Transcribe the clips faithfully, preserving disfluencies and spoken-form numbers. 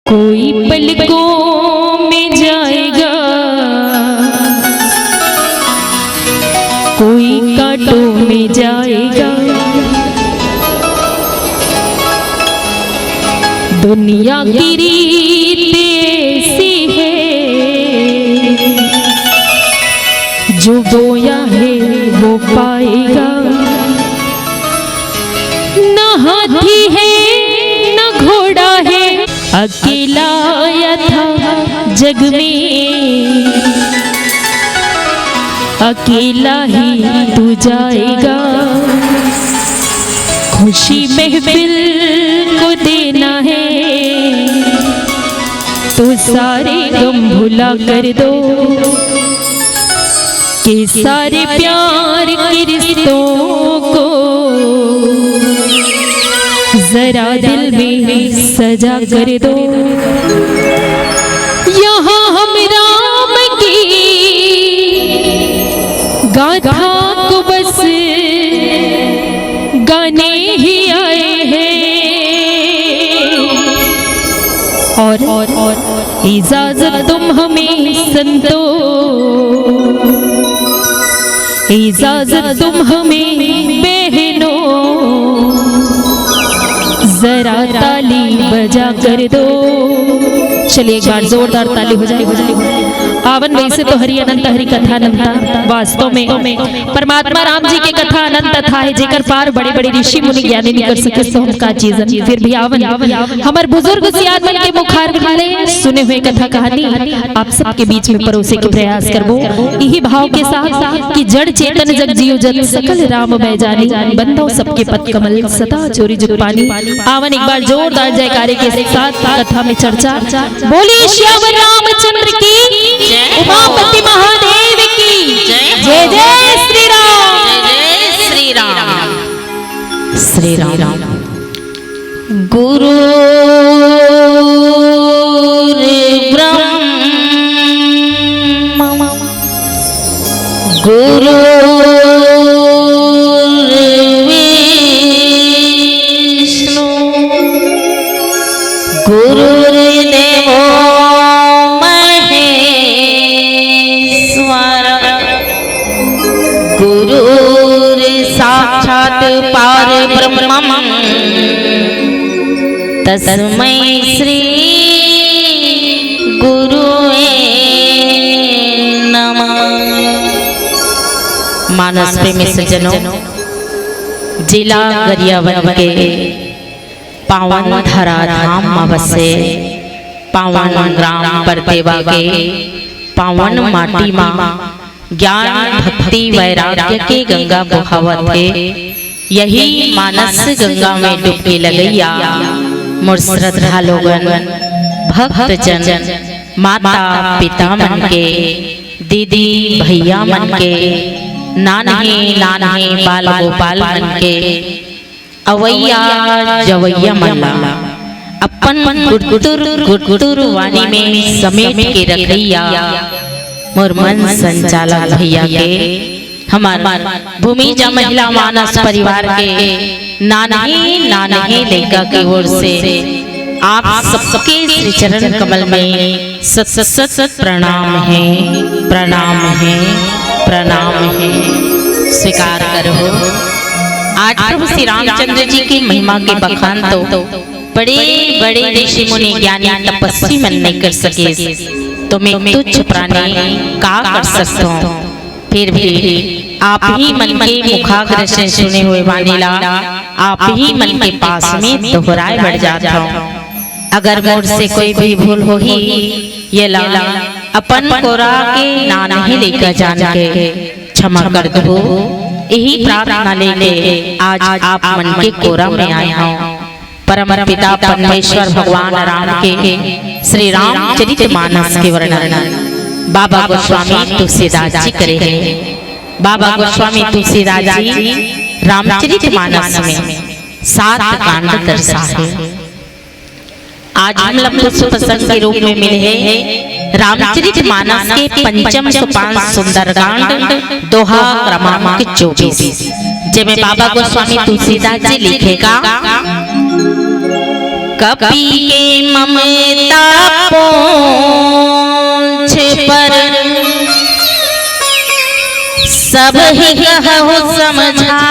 कोई पलकों में जाएगा, कोई कांटों में जाएगा। दुनिया की रीत ऐसी है, जो बोया है वो पाएगा। न हाथी है न घोड़ा है, अकेला आया था जग में, अकेला ही तू जाएगा। खुशी महफिल को देना है, तो सारे गम भुला कर दो। के सारे प्यार के रिश्तों को जरा दिल में सजा कर दो। यहाँ हम राम की गाथा को बस गाने ही आए हैं। और, और, और इजाजत तुम हमें संतो, इजाजत तुम हमें बहनों, जरा ताली बजा कर दो। चलिए, एक बार जोरदार ताली हो जाए, हो जाए। आवन वैसे तो हरि अनंत, हरि कथा अनंता। वास्तव में परमात्मा राम जी के कथा अनंत अथाह है, जेकर पार बड़े बड़े ऋषि मुनि ज्ञानी नहीं कर सके, सो हम का चीजन। फिर भी आवन, हमर बुजुर्ग सियान मन के मुखार ले सुने हुए कथा कहानी आप सबके बीच में परोसे के प्रयास करबो। यही भाव के साथ कि जड़ चेतन जग जियो जत, सकल राम मैं जानी, बंदो सबके पद कमल सदा चोरी जुग पानी। आवन एक बार जोरदार जयकारे के साथ कथा में चर्चा। बोलिए श्याम रामचंद्र की, जय हो। उमापति महादेव की, जय हो। जय जय श्री राम। जय जय श्री राम। श्री राम। गुरुर्ब्रह्मा गुरुर्विष्णु गुरुर्देवो महेश्वर गुरुर्साक्षात् परब्रह्मम् तस्मै श्री गुरुवे नमः। मानस प्रेमी सज्जनों, जिला गरियाबंद के पावन धरा धाम म बसे पावन ग्राम परतेवा के पावन माटी म ज्ञान भक्ति वैराग्य के गंगा बोहावत हे। यही मानस गंगा में डुबकी लगइया मोर श्रद्धा लोगन, भक्तजन, माता पिता मन के, दीदी भैया मन के, नान्हे नान्हे बाल गोपाल मन के, अवैया जवैया मन ला अपन गुटुर गुटुर वाणी में समेट के रखइया मोर मन संचालक भैया के, हमर भूमिजा महिला मानस परिवार के नान्हे नान्हे लइका के ओर से आप सबके श्री चरण कमल में सत सत सत प्रणाम हे, प्रणाम हे, प्रणाम हे। स्वीकार करहू, आज प्रभु श्री रामचंद्र जी की महिमा के बखान तो बड़े बड़े ऋषि मुनि ज्ञानी तपस्वी मन नहीं कर सके, तो मैं तुच्छ प्राणी का कर सकता हूँ। फिर भी आप ही मन के मुखाग्र से सुने हुए वाणी ला आप ही मन के पास में दोहराए बढ़ जाता हूँ। अगर मोर से कोई भी भूल होही, ये ला अपन कोरा के नान्हे लइका जान के क्षमा कर दो। यही प्रार्थना लेके आज आप मन के कोरा में आए हूँ। परम पिता परमेश्वर भगवान राम के श्री रामचरित मानस के वर्णन बाबा गोस्वामी तुलसीदास जी करे हैं। बाबा गोस्वामी तुलसीदास जी रामचरित मानस में सात कांड दर्शा है। आज हम लोग कुछ प्रसंग के रूप में मिले हैं रामचरित मानस के पंचम सोपान सुंदरकांड, दोहा क्रमांक चौबीस, जेमे बाबा गोस्वामी तुलसीदास जी लिखे का कपि के ममता पोंछ पर, सब ही कहु समझा।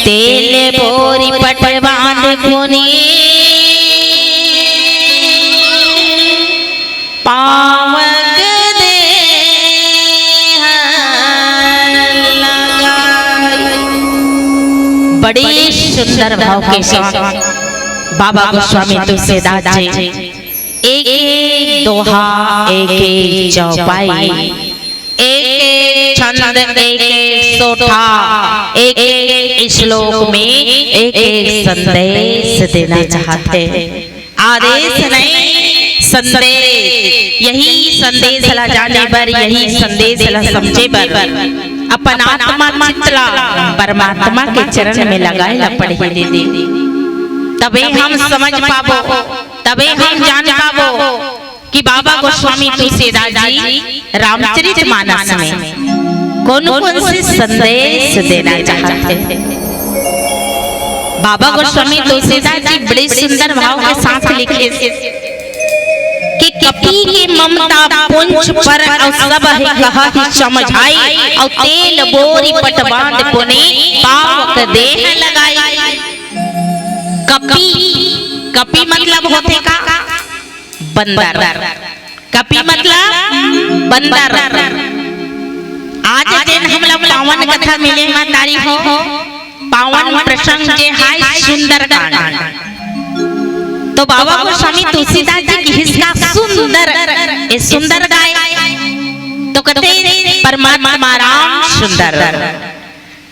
तेल बोरी पट बांध पुनि, पावक देह लगाई। बड़े सुंदर भाव के साथ बाबा गोस्वामी तुलसीदास जी एक एक दोहा, एक एक चौपाई, एक एक छंद, एक एक सोठा, एक एक श्लोक में एक एक संदेश देना चाहते हैं। आदेश नहीं, संदेश। यही संदेश ला जाने बर, यही संदेश ला समझे बर अपन आत्मा चित्त ला परमात्मा के चरण में लगाए ला पड़ही दीदी। तबे हम समझ पाबो, तबे हम जान पाबो कि बाबा गोस्वामी तुलसीदास जी रामचरित मानस में कौन कौन से संदेश देना चाहते हैं। बाबा गोस्वामी तुलसीदास जी बड़े सुंदर भाव के साथ लिखे कि कपि के ममता पोंछ पर, अउ सब ही कहहि समझाई, अउ तेल बोरी पट बांध पुनि पावक देह लगाई। कपि, कपि मतलब होथे का? बंदर। कपि मतलब बंदर। आज जेन हमला पावन कथा मिले महतारी हो, पावन प्रसंग जे हाय सुंदरकांड। तो बाबा गोस्वामी तुलसीदास जी किहिस का सुंदर, ए सुंदर गाय। तो कहते परमात्मा राम सुंदर।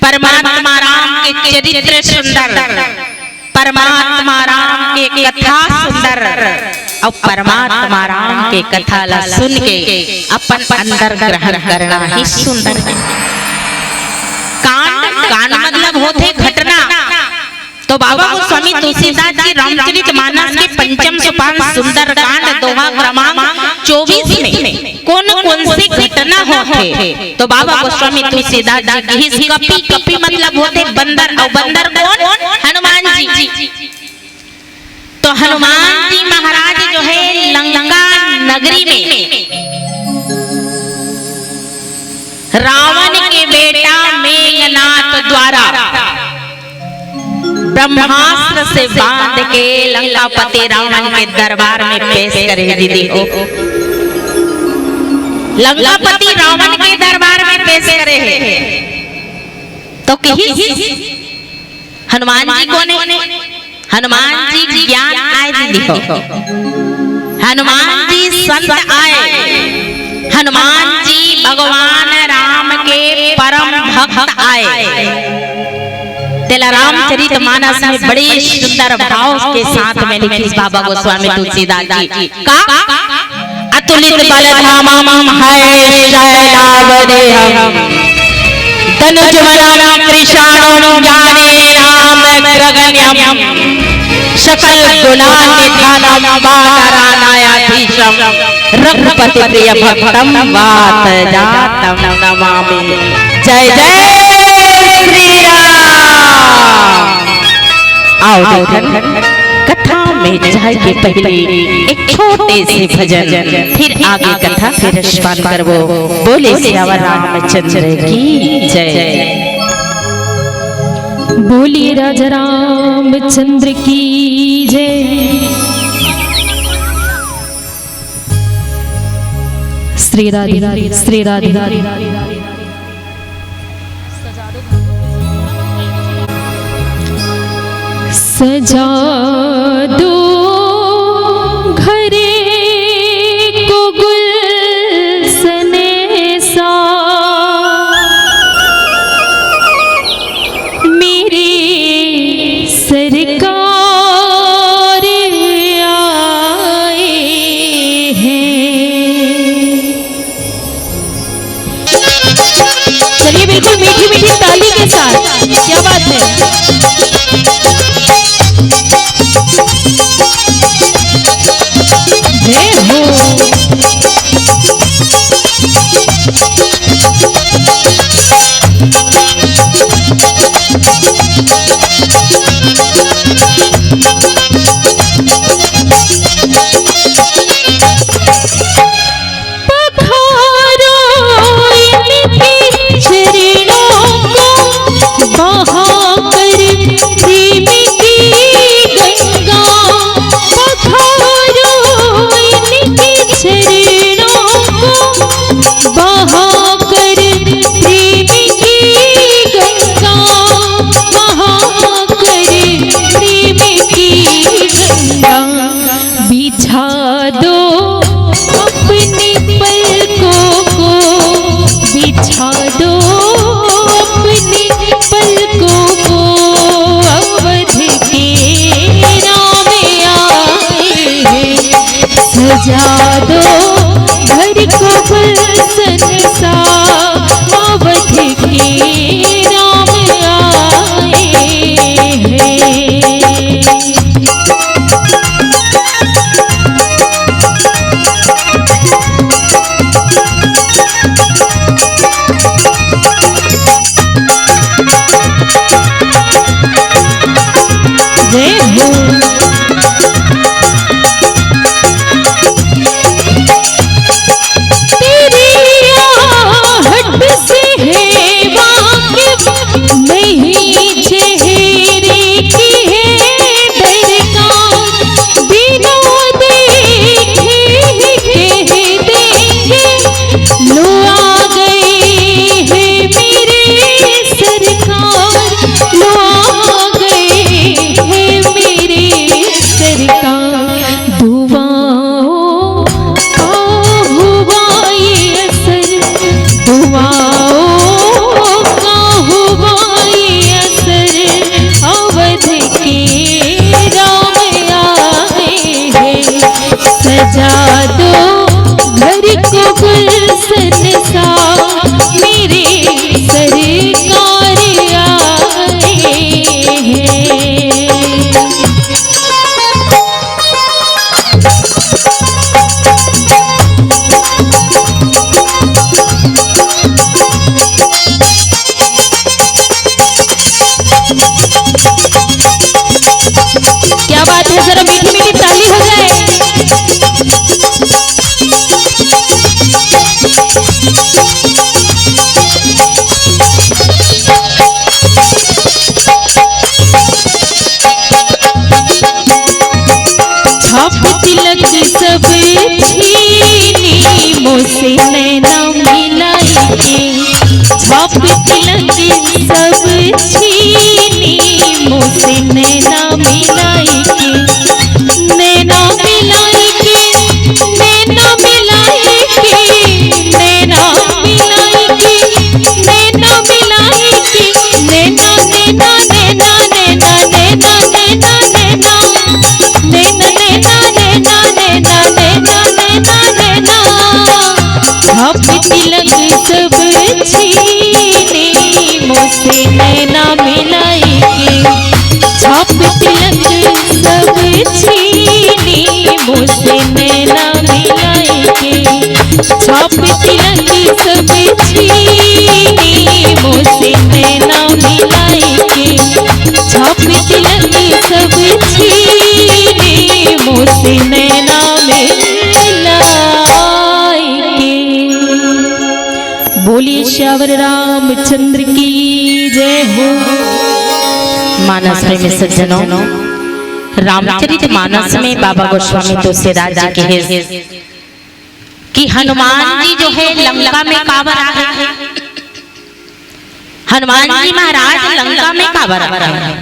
परमात्मा राम के चरित्र सुंदर, परमात्मा राम के कथा सुंदर, अउ परमात्मा राम के कथा ला सुन के अपन अंदर ग्रहण करना ही सुंदर है। कांड, कांड मतलब होथे घटना। तो बाबा गोस्वामी तुलसीदास जी रामचरित मानस के पंचम सोपान सुंदरकांड दोहा क्रमांक चौबीस में कोन कोन से घटना होथे? तो बाबा गोस्वामी तुलसीदास जी किहिस कपि, कपि मतलब होथे बंदर, अउ बंदर कोन? हनुमान जी। तो हनुमान जी महाराज जो है लंका नगरी में रावण के बेटा मेघनाथ द्वारा ब्रह्मास्त्र से बांध के लंकापति रावण के दरबार में पेश करे हे दीदी हो। लंकापति रावण के दरबार में पेश करे हे। तो किहिस हनुमान जी कोन हे? हनुमान जी ज्ञान आय दीदी हो। हनुमान जी संत आय। हनुमान जी भगवान राम के परम भक्त आय। तेला रामचरित मानस में बड़े सुंदर भाव के साथ में लिखिस बाबा गोस्वामी तुलसीदास जी। का? अतुलित बल धामम हय शैलावदेहम। तनुज मन कृशाणुम ज्ञानेनामग्रगण्यम। सकल गुणानिधानम वानराणायाधीशम। रघुपति प्रिय भक्तम वात जातम नमामि। जय जय श्री राम। आओ देखन, कथा में जाए के पहले एक छोटे से भजन, फिर आगे कथा के रसपान करबो। बोले सियावर रामचंद्र की जय। बोलिए राजा रामचंद्र की जय। श्री राधे, श्री राधे। सजा दो घर को गुलशन सा, मेरे सरकार आए हैं। चलिए, बिल्कुल मीठी मीठी ताली के साथ, क्या बात है। यादो भर को गुलशन सा अवध के राम आए हैं। जय हो। तेरी आहट से है वाकिफ, नहीं चेहरे की है दरकार। बिना देखे ही कह देंगे, लो आ गए हैं मेरे सरकार, लो आ गए हैं मेरे सरकार। दुआओं का हुआ ये असर, दुआओं का हुआ ये असर, अवध के राम आए हैं। सजा दो घर को गुलशन सा, मेरे सरकार आए हैं। क्या बात है, जरा मीठी मीठी ताली हो जाए। छाप तिलक सब छीनी, मोसे नैना मिलाई के। छाप तिलक सब छीनी, मोसे नैना मिलाई के। नैना मिलाई के, नैना मिलाई के, नैना मिलाई के, नैना मिलाई के। नैना, नैना, नैना, नैना, नैना, नैना, नैना। नैना, नैना, नैना, नैना, नैना, नैना, नैना। छाप तिलक सब छीने, मोसे नैना मिलाई के। छाप तिलक सब छीने, मोसे नैना मिलाई के। छाप तिलक सब छीने, मोसे नैना मिलाई के। छाप तिलक सब छीने, मोसे नैना मिलाई के। बोलिए सियावर रामचंद्र की जय हो। मानस प्रेमी सज्जनों, रामचरित मानस में बाबा गोस्वामी तुलसीदास जी के हे कि हनुमान जी जो है लंका में काबर आए हैं, हनुमान जी महाराज लंका में काबर आए हैं।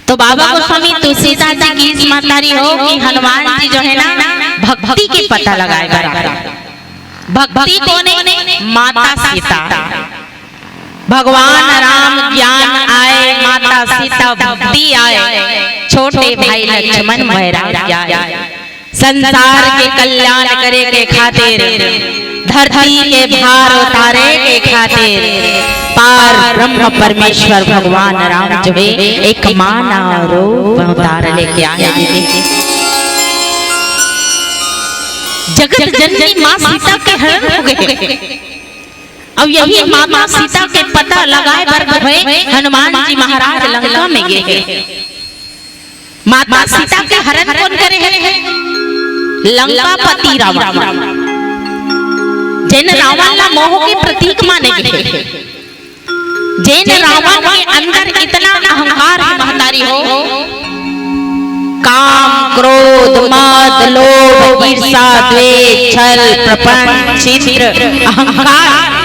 तो बाबा गोस्वामी तुलसीदास जी गीत महतारी हो कि हनुमान जी जो है ना भक्ति के पता लगाए बर आए। भक्ति कोने? माता सीता। भगवान राम ज्ञान आए, माता सीता भक्ति आए, छोटे भाई लक्ष्मण वैराग्य आए। संसार के कल्याण करे के खातिर, धरती के भार उतारे के खातिर पार ब्रह्म परमेश्वर भगवान राम जो है एक मानव रूप अवतार लेके आए दीदी। जगत जननी माँ सीता के हरण हो गए। अब यही माता सीता के पता लगाए बर जो है हनुमान जी महाराज लंका में गए। माता सीता के हरण कोन करे हे? लंकापति रावण। जेन रावण ला मोह के प्रतीक माने गे हे। जेन रावण के अंदर इतना अहंकार हे महतारी हो, काम, क्रोध, मद, लोभ, ईर्षा, द्वेष, छल, प्रपंच, छिद्र, अहंकार,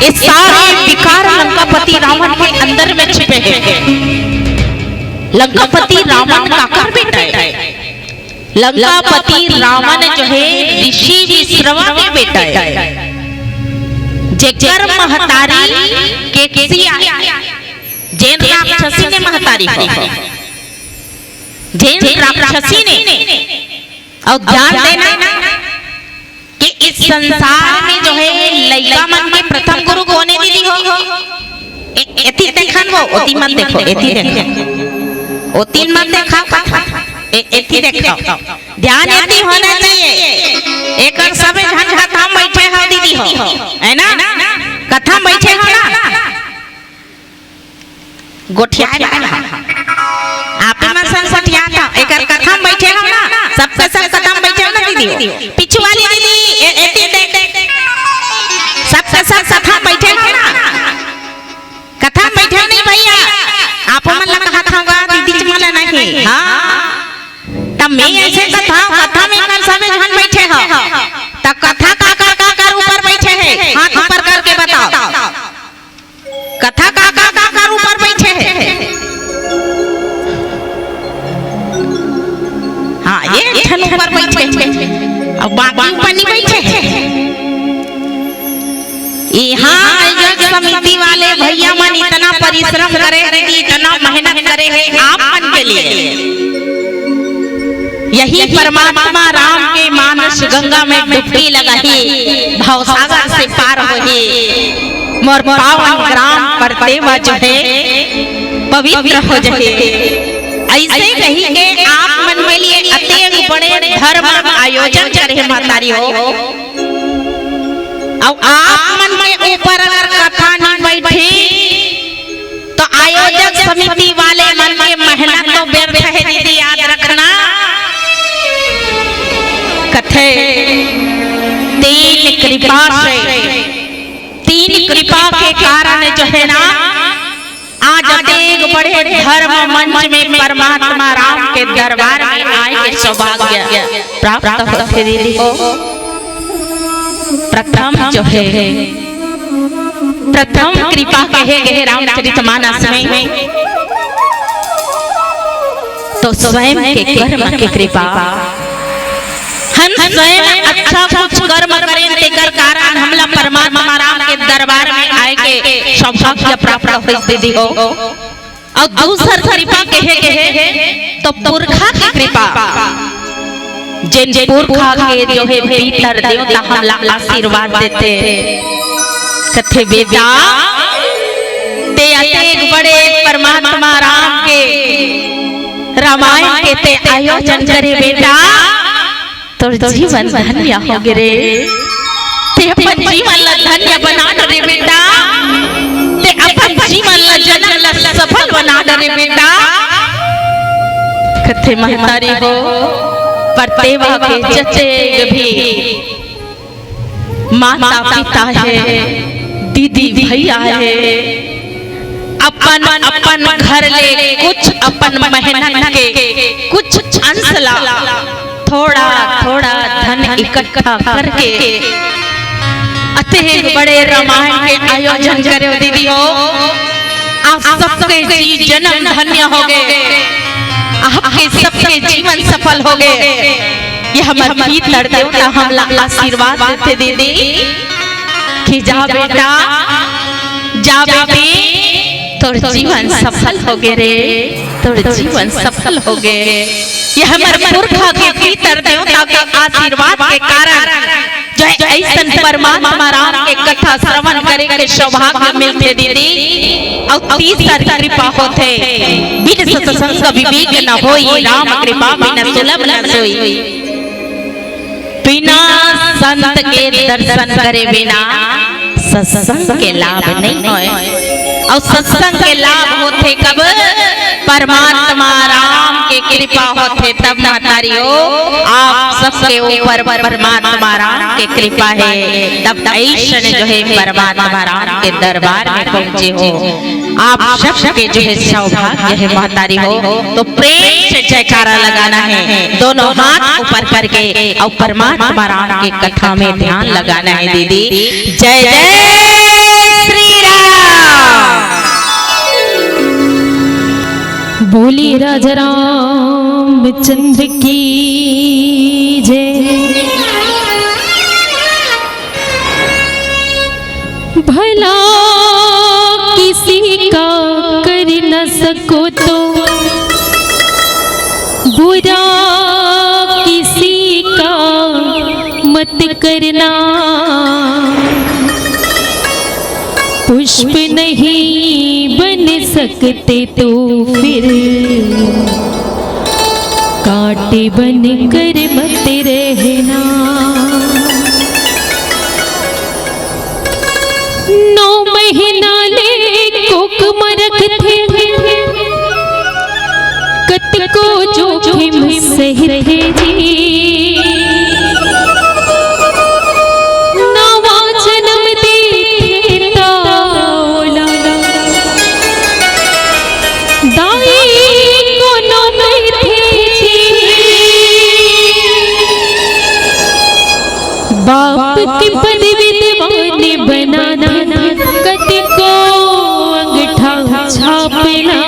ये सारे विकार लंकापति रावण के अंदर में छिपे हे। लंकापति रावण काकर बेटा हे? लंकापति रावण जो हे ऋषि विश्रवा के बेटा हे, जेकर महतारी केकसी हे, जेन राक्षसी ने महतारी हे, जेन राक्षसी ने अउ ध्यान देना कि इस संसार में जो है लइका मन के प्रथम गुरु कोन हे दीदी हो? ए-, एती देखन वो, ओती मत देखो, एती देखो, ओती मत देखा, ए-, एती देखो। ध्यान एती होना चाहिए। एकर सबे झन कथा म बैठे हो दीदी हो, है ना? कथा म बैठे हो ना? गोठियाए वाला। आपे मन संग गोठियात हो, एकर कथा म बैठे हो ना? सबके सब कथा म बैठे हो ना दीदी हो? पीछू वाली दीदी, ए-, एती देख, देख। सबके सब कथा म बैठे हो ना? कथा म बैठे हो नहीं भैया? आपो मन ला कहत हंव गा, दीदी मन ला नहीं। हाँ। त मैं ऐसे कथा, कथा में कर सबे झन बैठे हो। त कथा काकर, काकर ऊपर बैठे हे? हाथ ऊपर करके बताओ। कथा काकर, काकर ऊपर बैठे हे? हाँ, एक झन ऊपर बैठे हे। अब बाकी ऊपर नहीं बैठे हे। इहाँ आयोजक समिति वाले भैया मन इतना परिश्रम करे हे, इतना मेहनत करे हे आप मन के लिए। यही परमात्मा राम के मानस गंगा में डुबकी लगाही, भवसागर से पार होही, मोर पावन ग्राम परतेवा जो हे पवित्र हो जाही। ऐसे कही के आप मन के लिए अतेक बड़े धर्म आयोजन करे हे महतारी हो। अउ आप मन के ऊपर अगर कथा नहीं बैठी, तो आयोजक समिति वाले मन के मेहनत तो व्यर्थ हे दीदी, याद रखना। कथे, तेन कृपा से, तेन कृपा के कारण जो हे ना, आज अतेक बड़े धर्म मंच में परमात्मा राम के दरबार में आए के सौभाग्य प्राप्त होथे दीदी हो। प्रथम जो हे, प्रथम कृपा कहे गे हे रामचरित मानस में, तो स्वयं के कर्म के कृपा। हम स्वयं अच्छा कुछ कर्म करेन, तेकर कारण हमला परमात्मा राम के दरबार में आए के सौभाग्य प्राप्त होइस दीदी हो। अउ दूसर कृपा कहे गे हे, तो पुरखा के कृपा, जेन पुरखा के जो हे पितर देवता हमला आशीर्वाद देथे, कथे, "बेटा, ते अतेक बड़े परमात्मा राम के रामायण के ते आयोजन करे बेटा, तोर जीवन धन्य होगे रे। ते अपन जीवन ला धन्य बना डरे बेटा। ते अपन जीवन ला, जनम ला सफल बना डरे बेटा।" कथे महतारी हो, परतेवा के जतेक भी माता पिता हे, दीदी भैया हे, अपन अपन घर ले कुछ अपन मेहनत के कुछ अंश ला थोड़ा थोड़ा धन इकट्ठा करके अतेक बड़े रामायण के आयोजन करे दीदी हो। आप सबके जी जनम धन्य होगे, आपके सबके जीवन सफल होगे। ये हमर पितर देवता हमला आशीर्वाद देथे दीदी कि जा बेटा, जा बेटी, तोर जीवन सफल होगे रे, तोर जीवन सफल होगे। ये हमर पुरखा के पितर देवता के आशीर्वाद के कारण जो हे अइसन परमात्मा राम के कथा श्रवण करे के सौभाग्य मिलथे दीदी। अउ तीसर कृपा होथे, "बिन सत्संग विवेक न होई, राम कृपा बिन सुलभ न सोई।" बिना संत के दर्शन करे बिना सत्संग के लाभ नहीं होय। अउ सत्संग के लाभ होथे कब? परमात्मा राम के कृपा होथे तब। महतारी हो, आप सबके ऊपर परमात्मा राम के कृपा हे, तब अइसन जो हे परमात्मा राम के दरबार में पहुंचे हो। आप सबके जो हे सौभाग्य हे महतारी हो, तो प्रेम से जयकारा लगाना हे, दोनों हाथ ऊपर करके अउ परमात्मा राम के कथा में ध्यान लगाना हे दीदी। जय जय श्री राम। बोलिए राजा रामचंद्र की जय। भला किसी का कर न सको तो बुरा किसी करना। पुष्प नहीं बन सकते तो फिर कांटे बन कर मत रहना। नौ महीना ले कोख म रखथे, कतको जोखिम सहिथे जी। नवा जनम देथे त ओला दाई कोनो कहिथे जी। बाप के पद विद्वान बनाथे, कतको अंगठा छापला।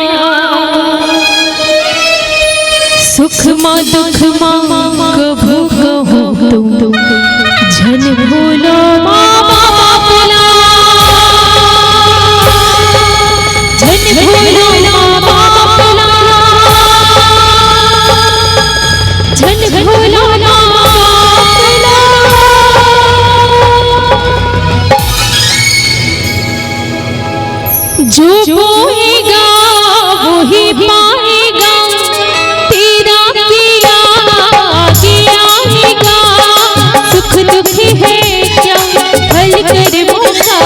सुख मा दुख मा कभू कहूँ तुम झन भूलो माँ बाप ला। झन भूलो माँ बाप ला। झन भूलो माँ बाप ला। जो बोएगा वही पाएगा, तेरा किया आगे आएगा। सुख दुख है क्या फल कर्मों का,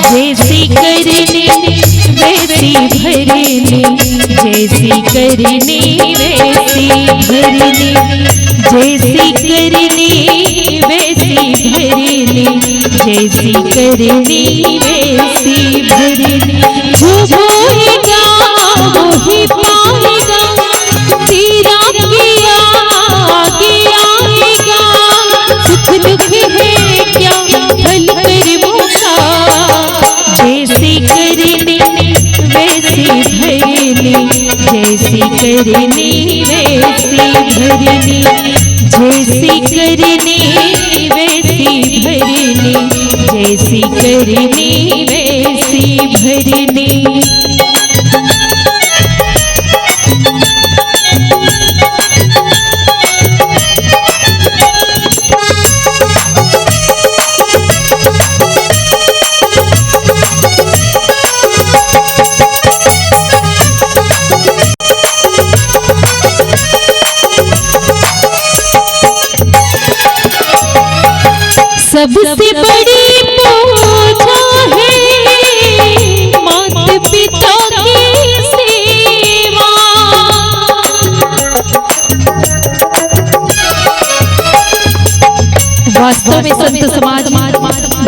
जैसी करनी वैसी भरनी, जैसी करनी वैसी भरनी, जैसी करनी वैसी भरनी, जैसी करनी वैसी भरनी। जो बोएगा वही पाएगा, तेरा किया आगे आएगा। सुख दुख है क्या फल कर्मों का, जैसी करनी वैसी भरनी, जैसी करनी वैसी भरनी, जैसी करनी वैसी भरनी, जैसी करनी वैसी भरनी। सबसे बड़ी पूजा है माता पिता की सेवा। वास्तव में संत समाज,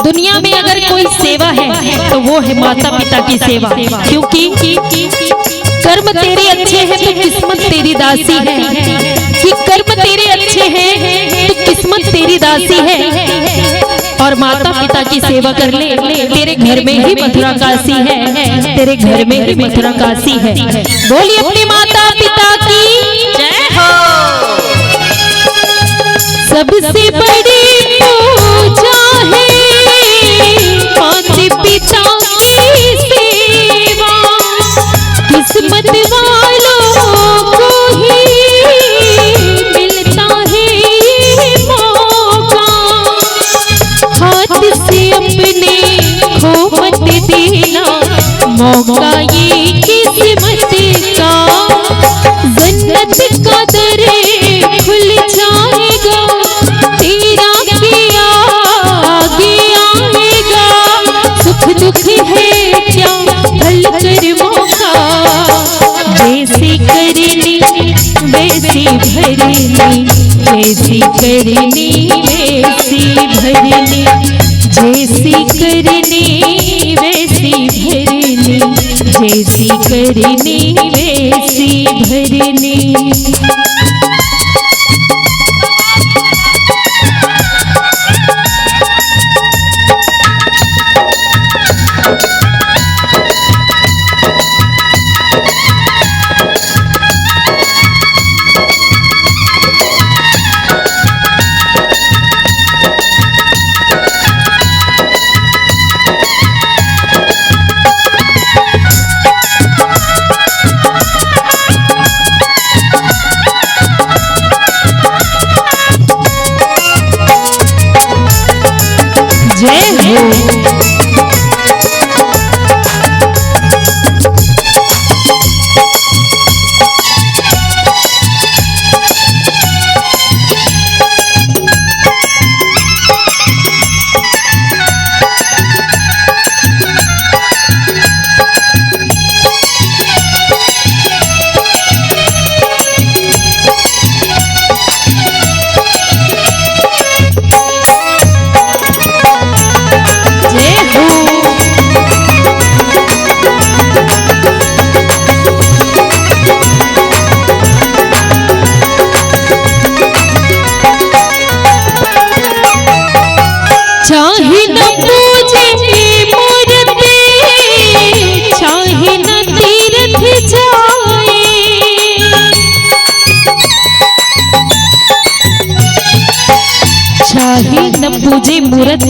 दुनिया में अगर कोई सेवा है तो वो है माता पिता की सेवा, क्योंकि कर्म तेरे अच्छे हैं तो किस्मत तेरी दासी है, कि कर्म तेरे अच्छे हैं तो किस्मत तेरी दासी है। और माता पिता की सेवा कर ले, तेरे घर में ही मथुरा काशी है, तेरे घर में ही मथुरा काशी है। बोलिए अपने माता पिता की जय हो। सबसे बड़ी पूजा है माता पिता की सेवा, किस्मत वालों को ही मिलता है ये मौका। हाथ से अपने खो मत देना, मौका ये किस्मत का। जन्नत का दर खुल जाएगा, तेरा किया आगे आएगा। सुख दुख है क्या फल कर्मों का, जैसी करनी वैसी भरनी, जैसी करनी वैसी भरनी, जैसी करनी वैसी भरनी, जैसी करनी वैसी भरनी। मुझे मूरत,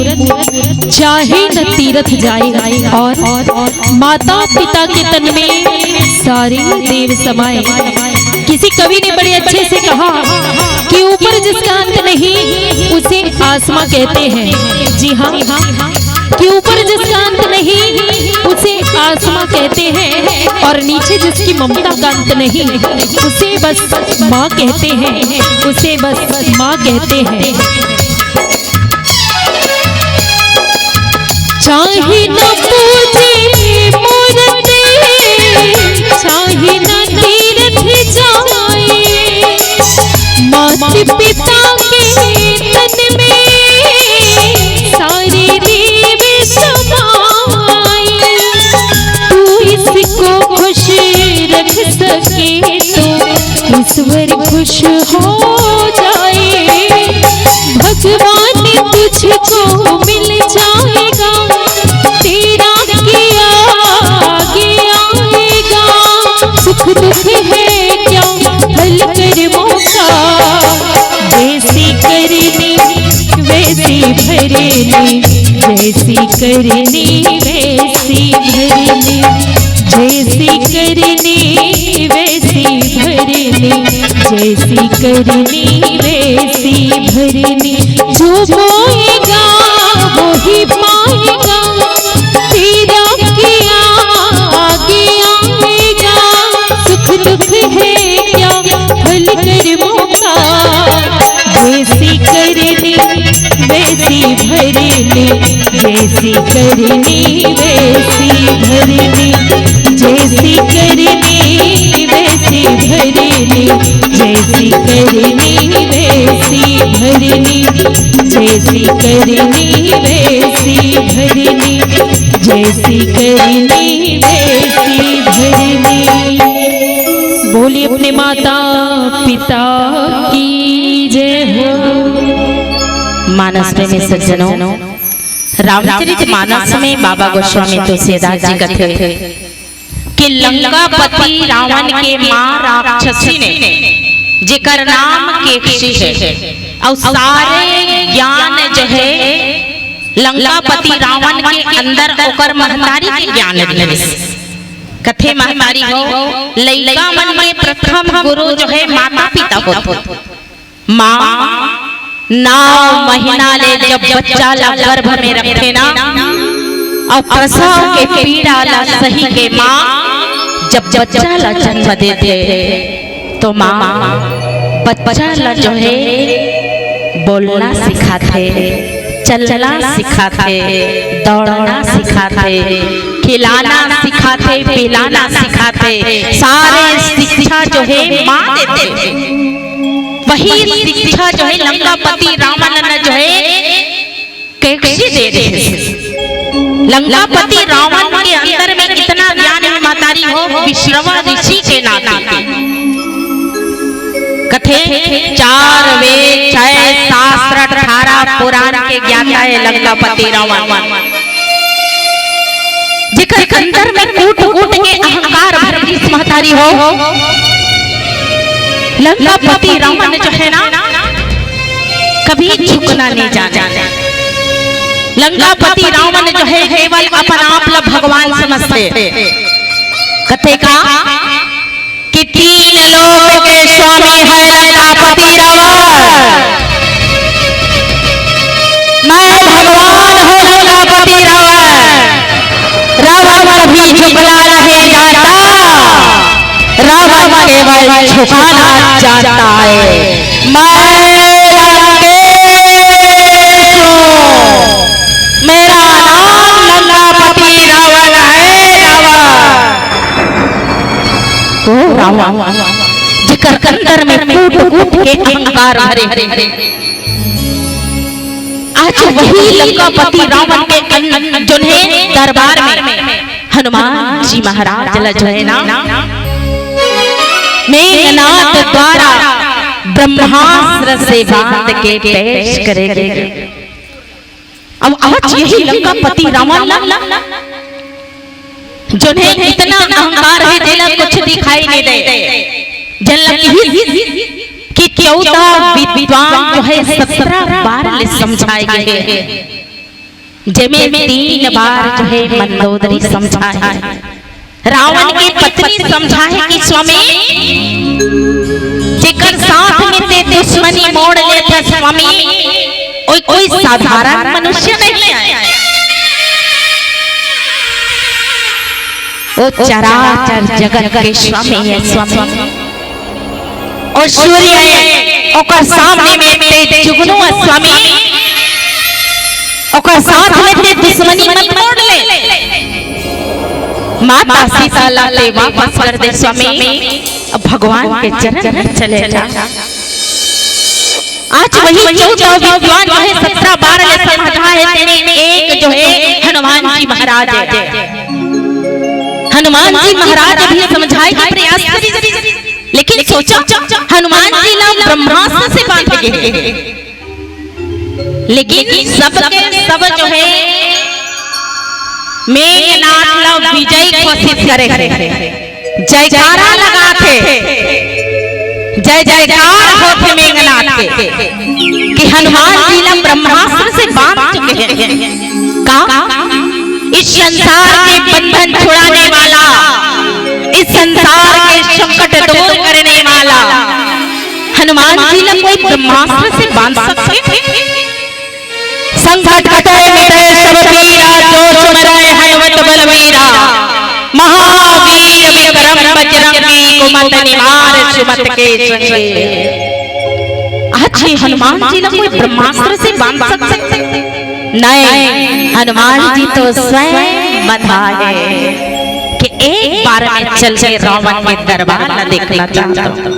चाहे न तीरथ जाए, और माता पिता के तन में सारे देव समाए। किसी कवि ने बड़े अच्छे से कहा कि ऊपर जिसका अंत नहीं, उसे आसमां कहते हैं। जी हाँ, कि ऊपर जिसका अंत नहीं, उसे आसमां कहते हैं, और नीचे जिसकी ममता का अंत नहीं, उसे बस माँ कहते हैं, उसे बस माँ कहते हैं। चाहे न पूजे मूरत, चाहे न तीरथ जाए, मात पिता के तन में सारे देव समाए। तू इसको खुश रख सके तो ईश्वर खुश हो जाए। भगवान तुझको मिल जाएगा, तेरा किया आगे आएगा। सुख दुख है क्या, फल कर्मों का, जैसी करनी वैसी भरनी, जैसी करनी वैसी भरनी, जैसी करनी वैसी भरनी, जैसी करनी वैसी भरनी। जो बोएगा वही पाएगा, तेरा किया आगे आएगा। सुख दुख है क्या, फल कर्मों का, जैसी करनी वैसी भरनी, जैसी करनी वैसी भरनी, जैसी करनी वैसी भरनी, जैसी करनी वैसी भरनी, जैसी करनी वैसी भरनी, जैसी करनी वैसी भरनी। बोलिए अपने माता पिता की जय हो। मानस प्रेमी सज्जनों, रामचरित मानस में बाबा गोस्वामी तुलसीदास जी कथे कि लंकापति रावण के माँ राक्षसी ने, जेकर नाम केकसी है, और सारे ज्ञान जो है लंकापति रावण के अंदर ओकर महतारी के ज्ञान रिहिस। कथे महतारी हो, लइका मन के प्रथम गुरु जो है माता पिता होथे। माँ नौ महीना ले जब बच्चा ला गर्भ में रखथे ना, और प्रसव के पीड़ा ला सही के माँ जब बच्चा ला जन्म देथे, तो माँ बच्चा ला जो है बोलना सिखाथे, चलना सिखाथे, दौड़ना सिखाथे, खिलाना सिखाथे, पिलाना सिखाथे। सारे शिक्षा जो है माँ देथे। वही शिक्षा जो है लंकापति रावण ने जो है केकसी दे दे। लंकापति रावण के अंदर में इतना ज्ञान है महतारी हो, विश्रवा ऋषि के नाती। कथे चार वेद, छह शास्त्र, अठारह पुराण के ज्ञाता है लंकापति रावण। जेकर अंदर में कूट कूट के अहंकार भर गिस महतारी हो, लंकापति रावण जो है ना, कभी झुकना नहीं जाने। लंकापति रावण जो है केवल अपन आप ला भगवान समझथे। कथे का कि तीन लोक के स्वामी है लंकापति रावण। मैं भगवान हूँ लंकापति रावण। रावण कभी झुकना नहीं जानता, रावण केवल झुकाना जानता है। मैं लंकेश हूँ, मेरा नाम लंकापति रावण है। रावण, ओ रावण, जेकर अंदर में कूट कूट के अहंकार भरे, आज वही लंकापति रावण के अन-, जोन है दरबार में हनुमान जी महाराज ला जो है ना, मेघनाथ द्वारा ब्रह्मास्त्र से बांध के पेश करे गे। अब आज यही लंकापति रावण ला, जोन है इतना अहंकार है, जेला कुछ दिखाई नहीं दे, जेला कि चौदह विद्वान जो हे सत्रह बार ले समझाए गे हे, जेमे तीन बार जो हे मंदोदरी समझाए हे। रावण के पत्नी समझाए हे कि स्वामी, जेकर साथ में ते दुश्मनी मोड़ लेथस स्वामी, ओई कोई साधारण मनुष्य नहीं हे। ओ चराचर जगत के स्वामी हे स्वामी। ओ सूर्य हे, ओकर सामने में ते जुगनू हे स्वामी, ओकर साथ में ते दुश्मनी मत मोड़ ले। माता सीता ला ते वापस कर दे स्वामी, अब भगवान के चरण में चले जा। आज वही चौदह विद्वान जो हे सत्रह बार ले समझाए हे, तेमे एक जो हे हनुमान जी महाराज हे। हनुमान जी महाराज भी समझाए के प्रयास करिस, लेकिन सोचो, हनुमान जी ला ब्रह्मास्त्र से बांध गे हे, लेकिन सबके सब जो हे मेघनाथ ला विजय घोषित करे हे। जयकारा लगाथे, जय जयकार होथे मेघनाथ के कि हनुमान जी ला ब्रह्मास्त्र से बांध चुके हे। का? इस संसार के बंधन छुड़ाने वाला, इस संसार के संकट दूर करने वाला हनुमान जी ला कोई ब्रह्मास्त्र से बांध सकथे? संकट कटे मिटे सब पीरा, जो सुमिरै हनुमत बलबीरा। महावीर विक्रम बजरंगी, कुमत निवार सुमत के संगी। आज ये हनुमान जी ला कोई ब्रह्मास्त्र से बांध सकथे? नहीं, हनुमान जी तो स्वयं बंधाए हे कि एक बार में चल के रावण के दरबार ला देखना चाहत हों।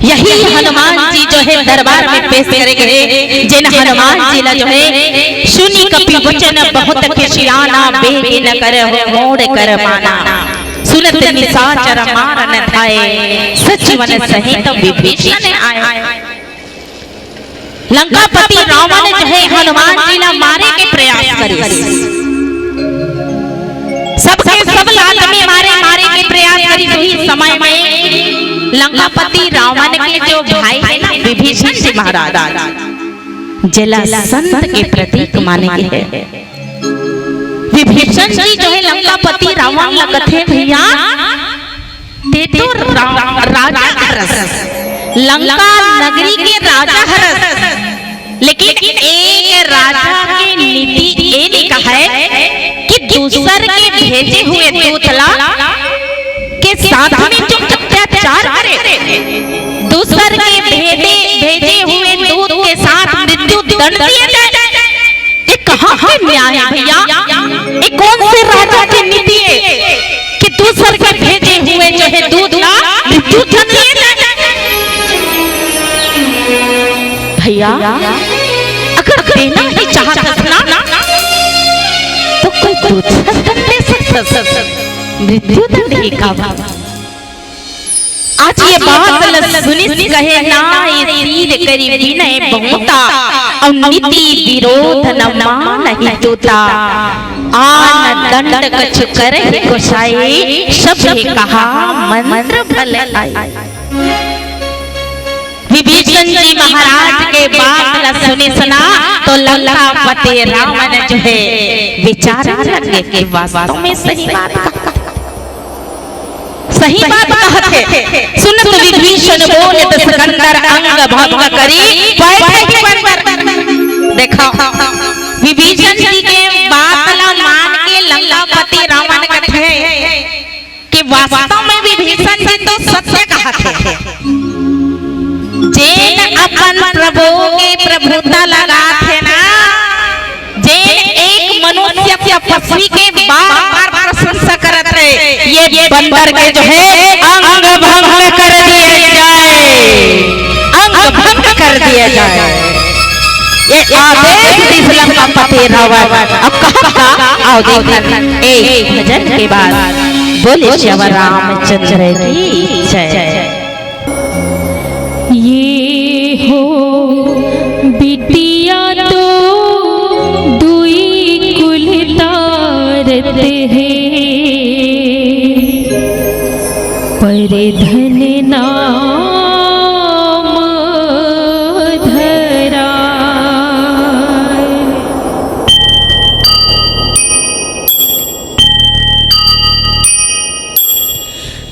यही हनुमान जी जो हे दरबार में पेश करे गे हे, जेन हनुमान जी ला जो हे सुनि कपि वचन बहुत खिसियाना, बेग न करहु मोर कर माना। सुनत निसाचर मारन धाए, सचिवन सहित विभीषण आए। लंकापति रावण जो हे हनुमान जी ला मारे के प्रयास करिस, सबके सब लात में मारे, मारे के प्रयास करिस। उही समय में लंकापति रावण के जो भाई हे ना विभीषण जी महाराज, जेला संत के प्रतीक माने गे हे, विभीषण जी जो हे लंकापति रावण ला कथे, भैया, ते तो रा-, राजा हरस, लंका नगरी के राजा हरस, लेकिन एक राजा के नीति ए नइ कहय कि दूसर के भेजे हुए दूत ला के साथ में जो अत्याचार करे, दूसर के भेजे, भेजे हुए दूत के साथ मृत्यु दंड दिया जाए। ये कहाँ के न्याय हे भैया? ये कौन से राजा की नीति हे कि दूसर के भेजे हुए जो हे दूत ला मृत्यु दंड दिए जाए? भैया, अगर देना ही चाहत हस ना, तो कोई दूसर दंड दे सकत हस, मृत्यु दंड ही का बात। आज ये बात ल सुनिस कहे, नाय शील करि विनय बहुता, अउ नीति विरोध न मानहि दूता। आन दंड कछु करहि गोसाई, सब हे कहा मंत्र फल आई। विभीषण जी महाराज के बात ल सुनिस ना, तो लंकापति रावण जो हे विचार लगे कि वास्तव में सही बात कहा। सही बात कहत हे। सुनत विभीषण बोले दस कंदर, अंग भंग करी बैठे बंदर। देखो, विभीषण जी के बात ला मान के लंकापति रावण कथे कि वास्तव में विभीषण जी तो सत्य कहत हे। जेन अपन प्रभु के प्रभुता लगाथे ना, जेन एक मनुष्य तपस्वी के बार-बार प्रशंसा करत रहे, ये बंदर के जो हे अंग भंग कर दिए जाए, अंग भंग कर दिए जाए। ये आदेश दिस लंकापति रावण। अब कहा का? आओ देखन एक भजन के बाद। बोले श्यावर रामचंद्र की जय। ये हो बिटिया तो दुई कुल तारत हे, पर धन ना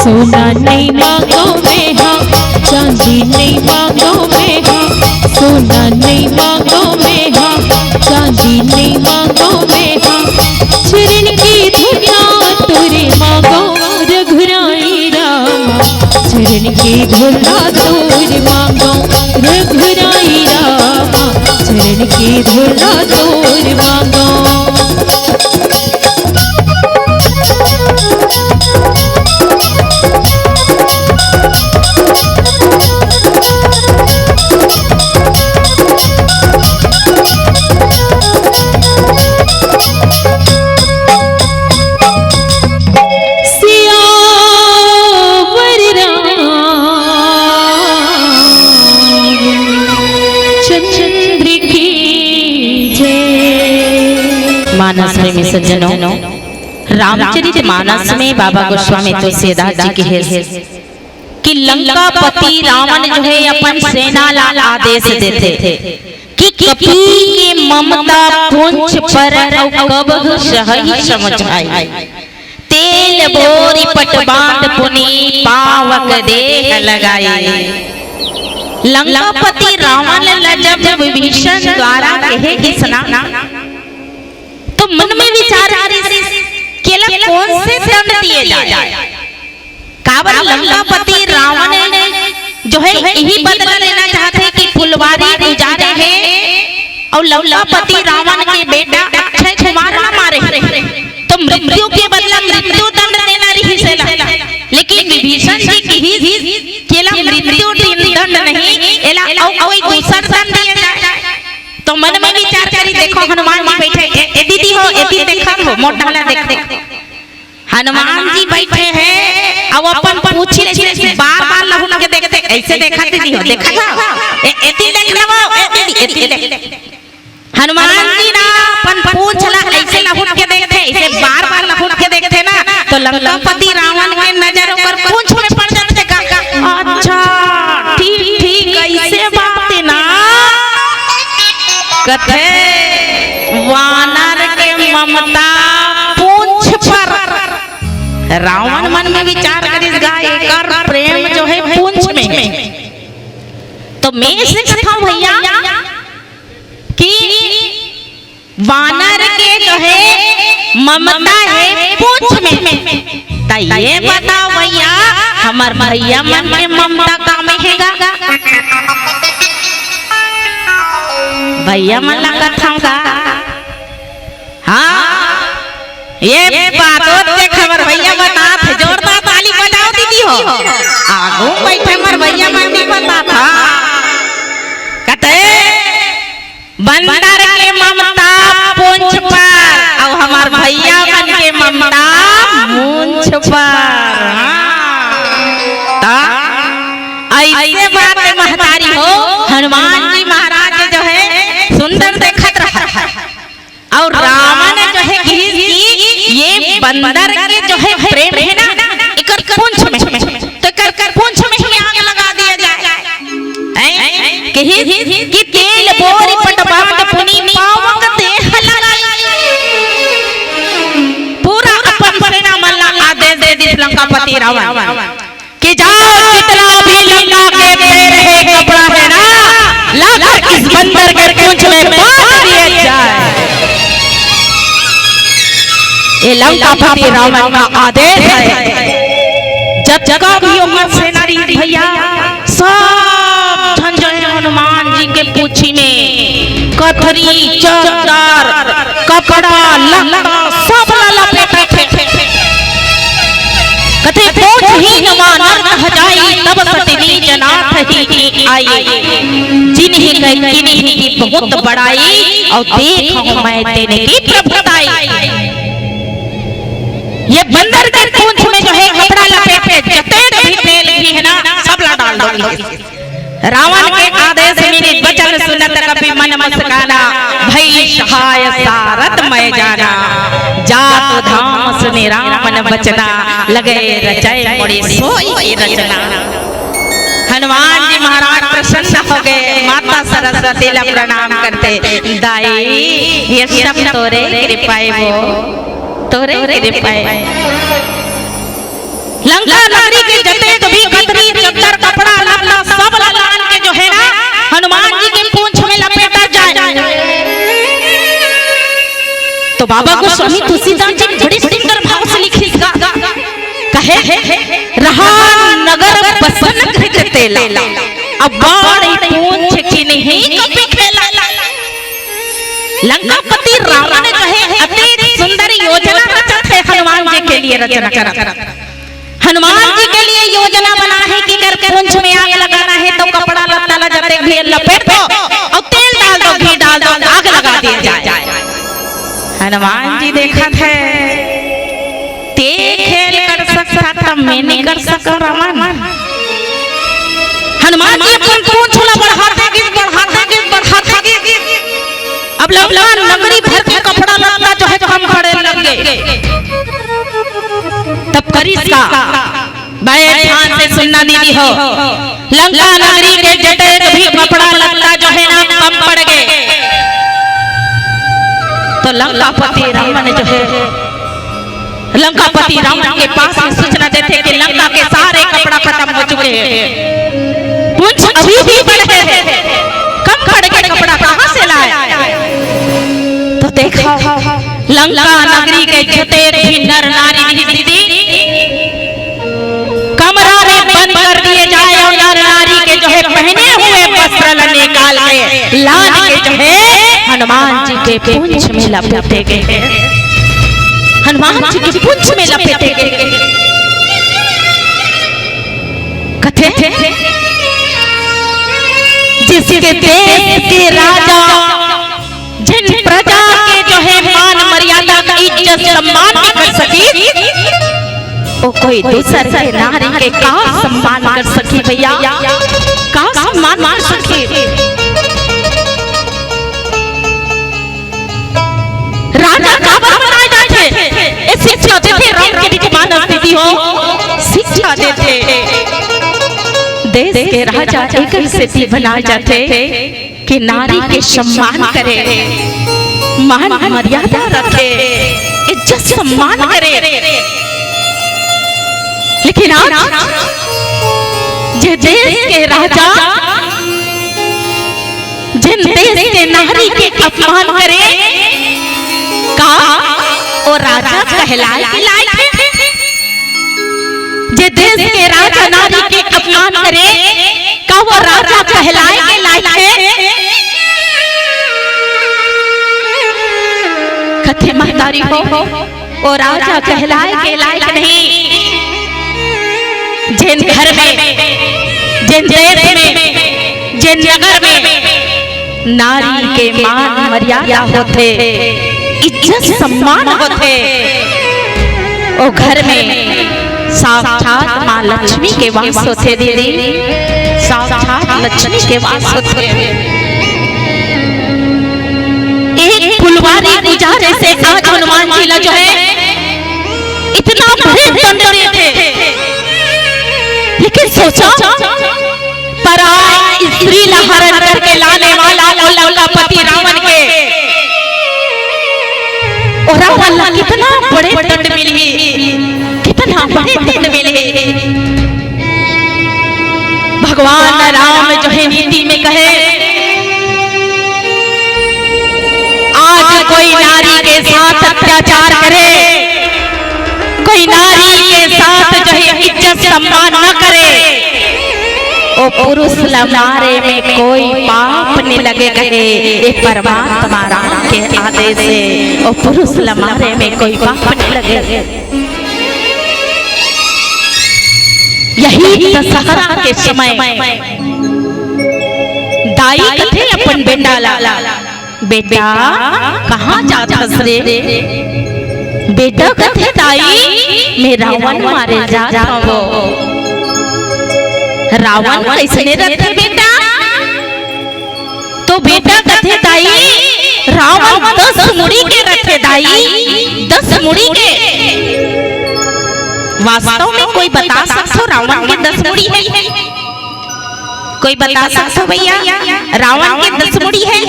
सोना नइ मांगों मैं हा, चांदी नइ मांगों मैं हा, सोना नइ मांगों मैं हा, चांदी नइ मांगों मैं हा, चरण के धुला तोर मांगों रघुराई रामा, चरण के धुला तोर मांगों रघुराई रामा, चरण के धुला तोर मांगों। सियावर रामचंद्र की जय। मानस प्रेमी सज्जनों, रामचरित मानस में बाबा गोस्वामी तुलसीदास जी कहे कि लंकापति रावण जो है अपन सेना ला आदेश देथे कि कपी के ममता पूंछ पर अउ कबहु सहई समुझाई। तेल बोरी पट बांध पुनि पावक देह लगाई। लंकापति रावण ला जब विभीषण द्वारा कहे गिस ना, तो मन में विचार आइस कि एला कौन से दंड दिए जाए। काबर लंकापति रावण जो है यही बदला लेना चाहथे कि फुलवारी उजारे हे अउ लंकापति रावण के बेटा अक्षय कुमार ला मारे हे, तो मृत्यु के बदला मृत्यु दंड देना रहिस एला। लेकिन विभीषण जी कहिस कि एला मृत्यु दंड नहीं, एला अउ कोई दूसर दंड दिए जाए। तो मन में विचार करिस, देखो हनुमान जी बैठे, ए, ए दीदी हो, ए दीदी देखा हो, मोर डहर देखा। हनुमान जी बैठे हैं, अब अपन पूंछ ले, सिर्फ बार-बार लहुट के देखथे, ऐसे देखा दीदी हो, देखा था? ए, एती देख ना वो, ए, एती, एती देख। हनुमान जी ना अपन पूंछ ला ऐसे लहुट के देखथे, ऐसे बार-बार लहुट के देखथे ना, तो लंकापति रावण के नजर ओकर पूंछ में पड़ जाथे का? अच्छा, ठीक, ठीक, ऐसे बात हे ना। कथे, वानर के ममता पूंछ पर। रावण मन में विचार करिस गा, एकर प्रेम जो है पूंछ में। तो मैं से कथंव भैया कि वानर के जो है ममता है पूंछ में। त ये बताओ भैया, हमर भैया मन के ममता का में हे गा? भैया मन ला कथंव गा। हाँ, ये बातों देख हमर भैया बतात हे, जोरदार ताली बजाओ दीदी हो। आगू बैठे हमर भैया मन नहीं बतात, हाँ। कथे, बंदर के ममता पूंछ पर, अउ हमर भैया मन के ममता मूंछ पर। हाँ। त ऐसे बात हे महतारी हो, हनुमान जी महाराज जो है सुंदर देखत रहा। अउ रावण जो है कहिस कि ये बंदर के जो है प्रेम हे ना, एकर पूंछ में, तो एकर, एकर पूंछ में ही आग लगा दिया जाए। हैं? कहिस कि तेल बोरी पट बांध पुनि पावक देह लगाई। पूरा अपन सेना मन ला आदेश दे दिस लंकापति रावण। कि जाओ, जितना भी लंका के पैर है, कपड़ा है ना, लाकर इस बंदर के पूंछ में बांध दिया जाए। ये लंकापति रावण का आदेश है। जब जब भी ओकर सेना रही भैया, सब झन जो है हनुमान जी के पूंछी में कथरी, चद्दर, कपड़ा, लत्ता सब ला लपेटे थे। कथे, "पूंछ ही नवा नर कह जाई, तब सतिनी जनाथ ही की आई। जिनहि कहि किन्हीं की बहुत बड़ाई, अउ देखहु मैं तिनकी प्रभुताई।" ये बंदर के पूंछ में जो है कपड़ा लपेटे, जतेक भी तेल भी है ना, सब ला डाल दो। रावण के आदेश मिलिस, बचन सुनत कपि मन मुस्काना, भई सहाय सारथ मय जाना। जातु धाम सुनि राम न बचना, लगे रचै मुनि सोई रचना। हनुमान जी महाराज प्रसन्न हो गए, माता सरस्वती ला प्रणाम करथे, दाई, ये सब तोरे कृपा हे वो, तोरे कृपा हे। लंका नगरी के जतेक भी कतरी चद्दर कपड़ा लत्ता सब ला लान के जो है ना, हनुमान जी के पूंछ में लपेटा जाए। तो बाबा गोस्वामी तुलसीदास जी बड़े सुंदर भाव से लिखिस गा, कहे, "रहा नगर बसन घृत तेला, अब बाण पूंछ कीन्ही कपि खेला।" लंकापति रावण जो है, अति सुंदर योजना रचत हे हनुमान जी के लिए, रचना करत। हनुमान जी के लिए योजना बना है कि अगर पूंछ में आग लगाना है तो कपड़ा लत्ता ला जतेक भी लपेट दो और तेल डाल दो, घी डाल दो, आग लगा दिया जाए। हनुमान जी देखत हे, "ते खेल कर सकथा, त मैं नहीं कर सकंव रावण।" हनुमान जी अपन पूंछ ला बढ़ाथे गिस, बढ़ाथे गिस, बढ़ाथे गिस। अब लंका नगरी भर के कपड़ा लत्ता जो है कम पड़े लग गे। तब करिस का? बड़े ध्यान से सुनना दीदी हो, लंका नगरी के जतेक भी कपड़ा लत्ता जो है ना कम पड़ गे। तो लंकापति रावण जो है, लंकापति रावण के पास में सूचना देथे कि लंका के सारे कपड़ा खत्म हो चुके हैं, पूंछ अभी भी बढ़े हैं, कम पड़ गे कपड़ा कहाँ से लाए? तो देखो, लंका नगरी के जतेक भी नर नारी रहिस दीदी, कमरा में बंद कर दिए जाए और नर नारी के जो है पहने हुए वस्त्र ला निकाल के लान के जो है हनुमान जी के पूंछ में लपेटे गए, हनुमान जी के पूंछ में लपेटे गए। कथे, जिसके देश के राजा जिन प्रजा के जो है मान मर्यादा, इज्जत सम्मान नहीं कर सकी, वो कोई दूसर के नारी के का सम्मान कर सकी भैया, का सम्मान कर सकी? राजा काबर बनाए जाथे? ए शिक्षा देथे, राम के विद्यमान स्थिति हो, शिक्षा देथे। देश के राजा एकर सेती बनाए जाथे कि नारी के सम्मान करे, मान मर्यादा रखे, इज्जत सम्मान करे। लेकिन आज जे देश के राजा जिन देश के नारी के अपमान करे, का वो राजा कहलाए के लायक हे? जे देश के राजा नारी के अपमान करे, का वो राजा कहलाए के लायक हे? कथे महतारी हो, वो राजा कहलाए के लायक नहीं। जिन घर में, जिन देश में, जिन नगर में नारी के मान मर्यादा होथे, इज्जत सम्मान होथे, वो घर में साक्षात माँ लक्ष्मी के वास होथे दीदी, साक्षात लक्ष्मी के वास होथे। एक फुलवारी गुजारे से आज हनुमान जी ला जो है इतना बड़े दंड देथे, लेकिन सोचा, पराई स्त्री ला हरण करके लाने वाला वो लंकापति रावण के, और रावण ला कितना बड़े दंड मिलही, कितना बड़े दंड मिलही। भगवान राम जो है नीति में कहे, आज कोई नारी के साथ अत्याचार करे, कोई नारी के साथ जो है इज्जत सम्मान न करे, ओ पुरुष ला मारे में कोई पाप नहीं लगे कहे, ये परमात्मा राम के आदेश है, ओ पुरुष ला मारे में कोई पाप नहीं लगे। यही दशहरा के समय दाई कथे अपन बेटा ला, "बेटा, कहाँ जात हस रे?" बेटा कथे, "दाई, मैं रावण मारे जात हवं।" रावण कैसने रथे बेटा? तो बेटा कथे, "दाई, रावण दस मुड़ी के रथे दाई, दस मुड़ी के।" वास्तव में कोई बता सकथो रावण के दस मुड़ी हे? कोई बता सकथो भैया, रावण के दस मुड़ी हे?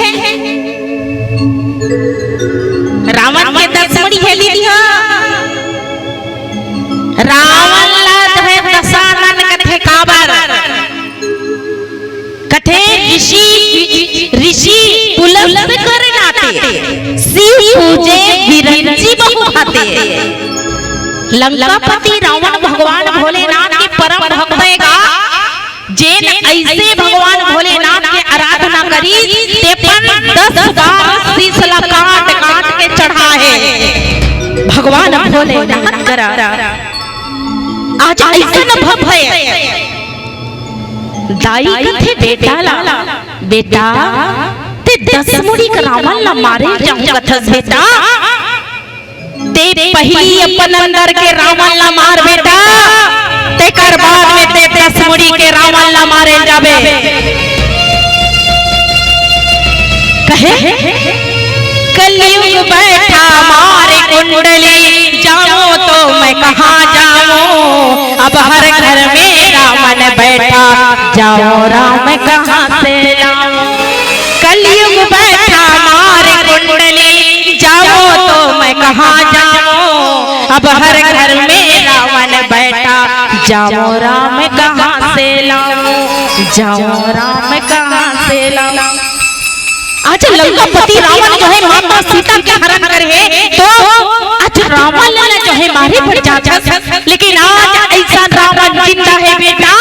रावण के दस मुड़ी हे दीदी हो। रावण ला करे नाते, शिव पूजे बिरंची बहु भाते। लंकापति रावण भगवान भोलेनाथ के परम भक्त हे गा, जेन अइसे भगवान भोलेनाथ के आराधना करी, तेपन दस बार शीश ला काट काट के चढ़ा हे भगवान भोलेनाथ करा। आज अइसन भक्त हे, दाई कथे बेटा ला, "बेटा, ते दस मुड़ी के रावण ला मारे जाहूं कथस बेटा, ते पहिली अपन अंदर के रावण ला मार बेटा, तेकर बाद में ते दस मुड़ी के रावण ला मारे जाबे।" कहे, "कलयुग बैठा मारे कुंडली, जाऊं तो मैं कहां जाऊं, अब हर घर में रावण बैठा, जाऊं राम कहां से लाऊं।" कलयुग बैठा मारे कुंडली, जाऊं तो मैं कहां जाऊं, अब हर घर में रावण बैठा, जाऊं राम कहां से लाऊं, जाऊं राम कहां से लाऊं। आज लंकापति रावण जो हे माता सीता के हरण करे हे, तो आज रावण ला जो हे मारे बर जाथस, लेकिन आज अइसन रावण जिंदा हे बेटा,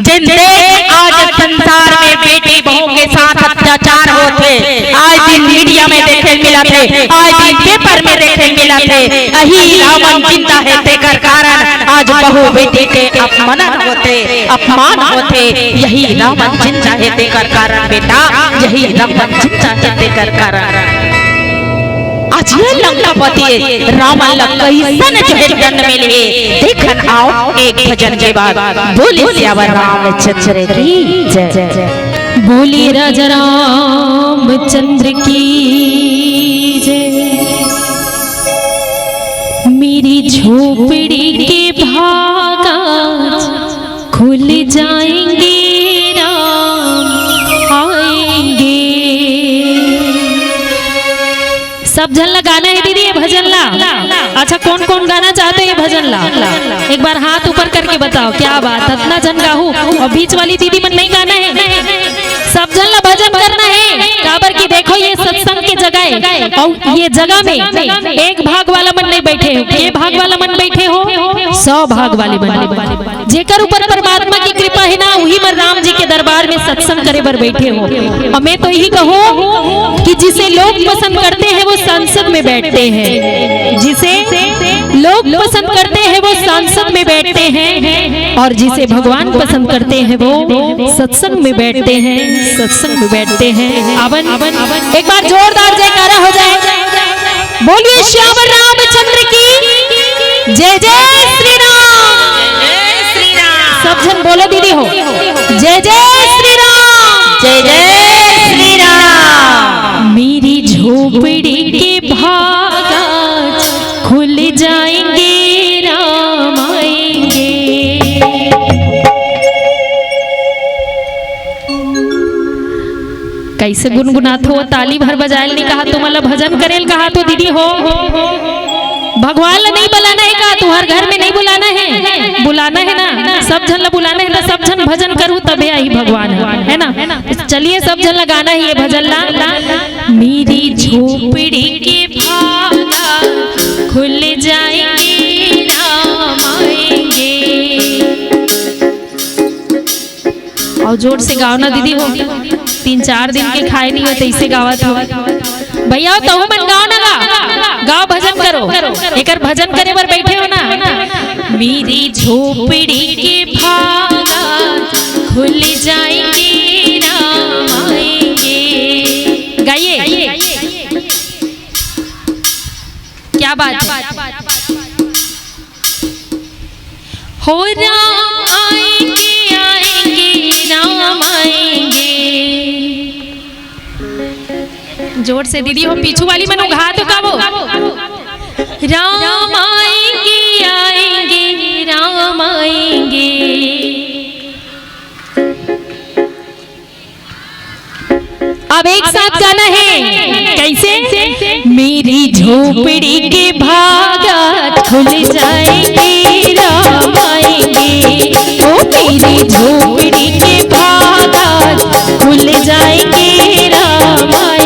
जेन देख आज संसार में बेटी बहू के साथ अत्याचार होथे, आए दिन मीडिया में देखे मिलत हे, आए दिन पेपर में देखे मिलत हे। अही रावण जिंदा हे, तेकर कारण आज बहू बेटी के अपमानन होथे, अपमान होथे। यही रावण जिंदा हे, तेकर कारण बेटा, यही रावण जिंदा हे, तेकर कारण। आज ये लंकापति रावण ला कइसन जो हे दंड मिले हे, देखन आव एक भजन के बाद। बोले सियावर रामचंद्र की जय। बोले राजा रामचंद्र की जय। मेरी झोपड़ी के भाग आज खुल जाएंगे, राम आएंगे। सब झन ला गाना हे दीदी ये भजन ला। अच्छा, कोन कोन गाना चाहते हो ये भजन ला? एक बार हाथ ऊपर करके बताओ। क्या बात, अतना झन गाहू। अउ बीच वाली दीदी मन नहीं गाना हे। सब झन ला भजन करना हे, काबर कि देखो ये सत्संग के जगह हे, अउ ये जगह में एक भाग वाला मन नहीं बैठे हो। के भाग वाला मन बैठे हो? सौ भाग वाले मन। जेकर ऊपर परमात्मा की कृपा हे ना, उही मन राम जी के दरबार में सत्संग करे बर बैठे हो। अउ मैं तो यही कहूँ कि जिसे लोग पसंद करते हैं वो संसद में बैठते हैं, जिसे लोग पसंद करते हैं वो संसद में बैठते हैं, और जिसे भगवान पसंद करते हैं वो सत्संग में बैठते हैं, सत्संग में बैठते हैं। आवन, एक बार जोरदार जयकारा हो जाए। बोलिए सियावर रामचंद्र की जय। जय श्री राम। जय श्री राम। सब झन बोलो दीदी हो, जय जय श्री राम। जय जय श्री राम। मेरी झोपड़ी के भाग आज खुल जाएंगे, राम आएंगे। कइसे गुनगुनाथो? ताली भर बजायल नहीं कहा, तुमन ला भजन करेल कहा तो दीदी हो। भगवान ला नहीं बुलाना हे का? तुंहर घर में नहीं बुलाना हे, बुलाना हे ना, सब झन ला बुलाना हे ना, सब झन भजन करू तभे आही भगवान ह, हे ना? चलिए सब झन ला गाना हे ये भजन ला। मेरी झोपड़ी के भाग खुल जाएंगे, राम आएंगे। अउ जोर से गाव ना दीदी हो, तीन चार दिन के खाए नहीं हो तइसे गावत हो। भइया तहू मन गाव ना, गा गाव, भजन करो। एकर भजन करे बर बैठे हो ना। मेरी झोपड़ी के भाग खुल जाएंगे, राम आएंगे। गाइए। क्या बात है। हो राम आएंगे, आएंगे, राम आएंगे। जोर से दीदी हो, पीछू वाली मन उघा तो का वो। राम आएंगे, आएंगे, राम आएंगे। अब एक साथ गाना है, कैसे? मेरी झोपड़ी के भाग आज खुल जाएंगे, राम आएंगे। ओ मेरी झोपड़ी के भाग आज खुल जाएंगे, राम आएंगे।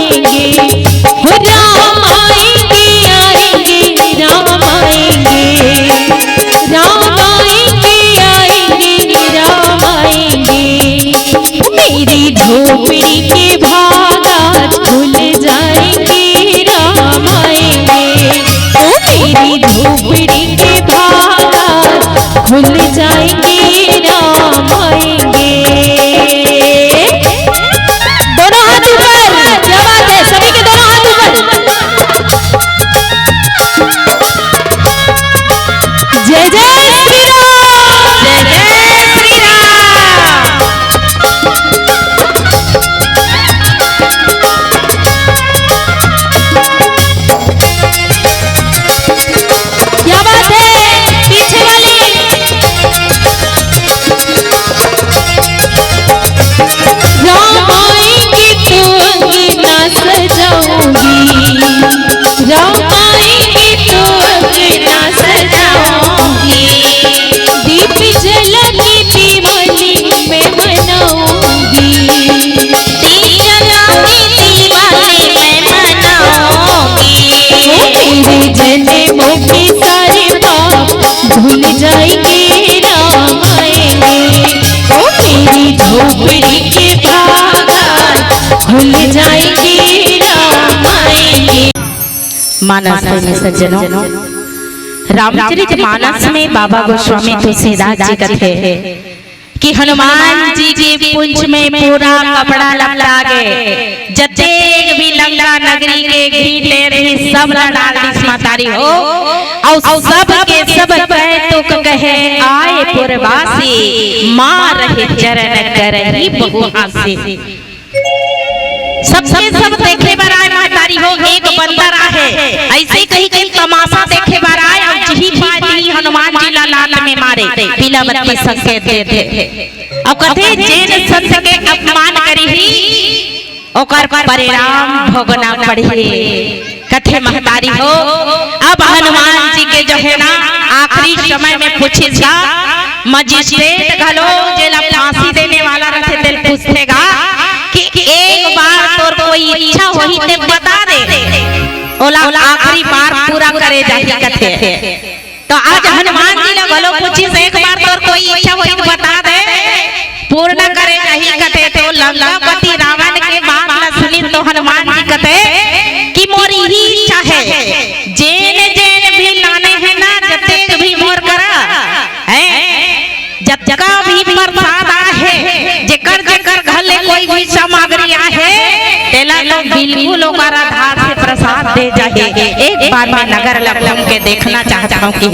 मानस प्रेमी सज्जनों, रामचरित मानस में बाबा गोस्वामी तुलसीदास जी कथे कि हनुमान जी के पूंछ में पूरा कपड़ा लपटा गे, जतेक भी लंका नगरी के घींटे रही, सब ला डाल दिस महतारी हो। अउ सब के सब कह तो कहे, आए पुरवासी, माँ रहे चरण करही बहु आसी। सबके सब देखे बर आए महतारी हो, एक बंदर आहे, अइसे कही कही तमाशा देखे बर आए, अउ जिही पाए तिही हनुमान जी ला लात में मारे, बिना बत्ती संकेत दे दे। अउ कथे, जेन संत के अपमान करिही, ओकर परिणाम भोगना पड़ही। कथे महतारी हो, अब हनुमान जी के जो है ना, आखिरी समय में पूछिस गा, मजिस्ट्रेट घलो जेला फांसी देने वाला रथे, तेल पूछथे गा कि एक बार तोर कोई इच्छा होही ते बता दे, ओला आखिरी बार पूरा करे जाही कथे। तो आज हनुमान जी ला घलो पूछिस, एक बार तोर कोई इच्छा होही तो बता दे, पूर्ण करे जाही कथे। तो लंकापति रावण के बात ला सुनिस तो हनुमान जी कथे कि मोर इही इच्छा हे, जेन जेन भी लाने हे ना, जतेक भी मोर करा हे, जतका भी प्रसाद आहे, जेकर जेकर घर ले कोई भी सामग्री आहे, तेला तो बिल्कुल ओकर आधार से प्रसाद दे जाही। एक बार मैं नगर ला घूम के देखना चाहत हूँ कि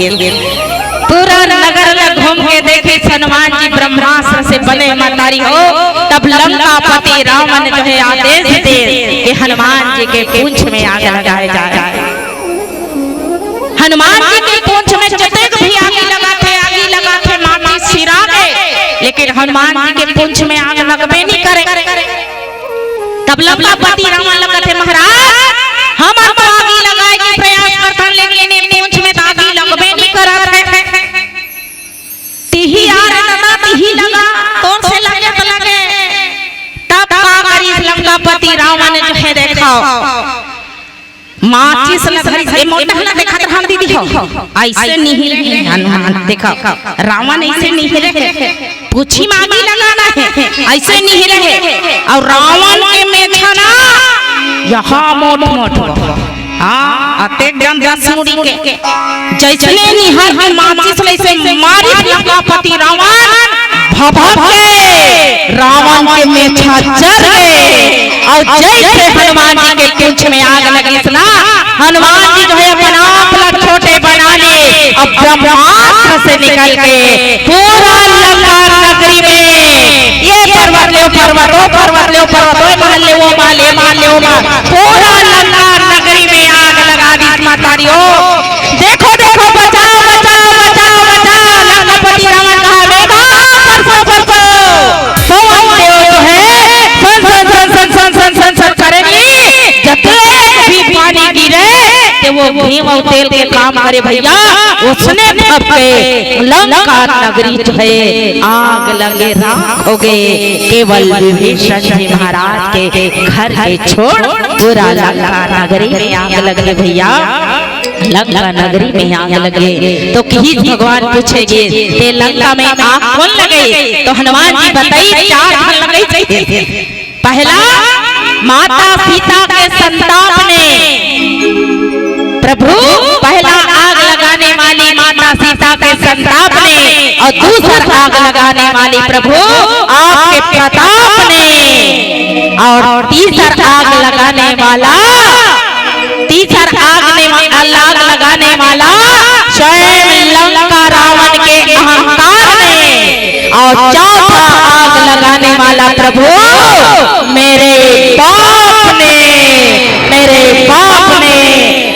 पूरा नगर ला घूम के देखे हनुमान जी ब्रह्मास्त्र से बने महतारी हो, तब लंकापति रावण जो है आदेश दे कि हनुमान जी के पूंछ में आग लगाए जाए। हनुमान जी के पूंछ में जतेक भी आगी लगाथे, आगी लगाथे, माटी सिरा गे, लेकिन हनुमान जी के पूंछ में आग लगबे नहीं करे। तब लंकापति रावण ला कथे, महाराज, हमन तो आगी लगाए के प्रयास करथन, लेकिन ए पूंछ में तो आगी लगबे नहीं करत हे। तिही आ रे दादा, तिही लगा, तोर से लगे तो लगे। तब का करिस लंकापति रावण जो है, देखो, माचिस ल धरिस, ए मोर डहन देखत रहन दीदी हो, अइसे नहीं रहे हनुमान। देखो, रावण अइसे नहीं रहे, पूछी में आगी लगाना हे, अइसे नहीं रहे। अउ रावण के मेछा ना यहाँ मोट मोट हो, हाँ, अतेक डन दस मुड़ी के। जइसने निहार के माचिस ल अइसे मारिस लंकापति रावण, भभक के रावण के मेछा जर गे। अउ जइसे हनुमान जी के पूंछ में आग लगिस ना, हनुमान जी जो है अपन आप ला छोटे बना ले, अउ ब्रह्मास्त्र से निकल के पूरा लंका नगरी में, ये पर्वत ले ओ पर्वत, ओ पर्वत ले ओ पर्वत, ओ महल ले ओ महल, ए महल ले ओ महल, पूरा लंका नगरी में आग लगा दिस महतारी हो। देखो, देखो, बचाओ, बचाओ, बचाओ, बचाओ। लंकापति रावण कहा, मेघा, बरसो, बरसो। पवन देव जो है, सन, सन, सन करेंगे। जतेक भी पानी गिरे, ते वो घी अउ तेल के काम करे भैया, ओसने भभके लंका नगरी जो है, आग लगे, राख हो गे। केवल विभीषण जी महाराज के घर के छोड़ पूरा लंका नगरी में आग लगे भैया, लंका नगरी में आग लगे। तो किहिस भगवान पूछे गे, ते लंका में आग कोन लगाइस? तो हनुमान जी बताइस, चार झन लगाइस। पहला माता सीता के संताप ने, प्रभु, पहला आग लगाने वाली माता सीता के संताप ने, अउ दूसर आग लगाने वाली प्रभु आपके प्रताप ने, अउ तीसर आग लगाने वाला, तीसर आग ने, आग लगाने वाला स्वयं लंका रावण के अहंकार ने, अउ चौथा आग लगाने वाला प्रभु मेरे बाप ने, मेरे बाप ने।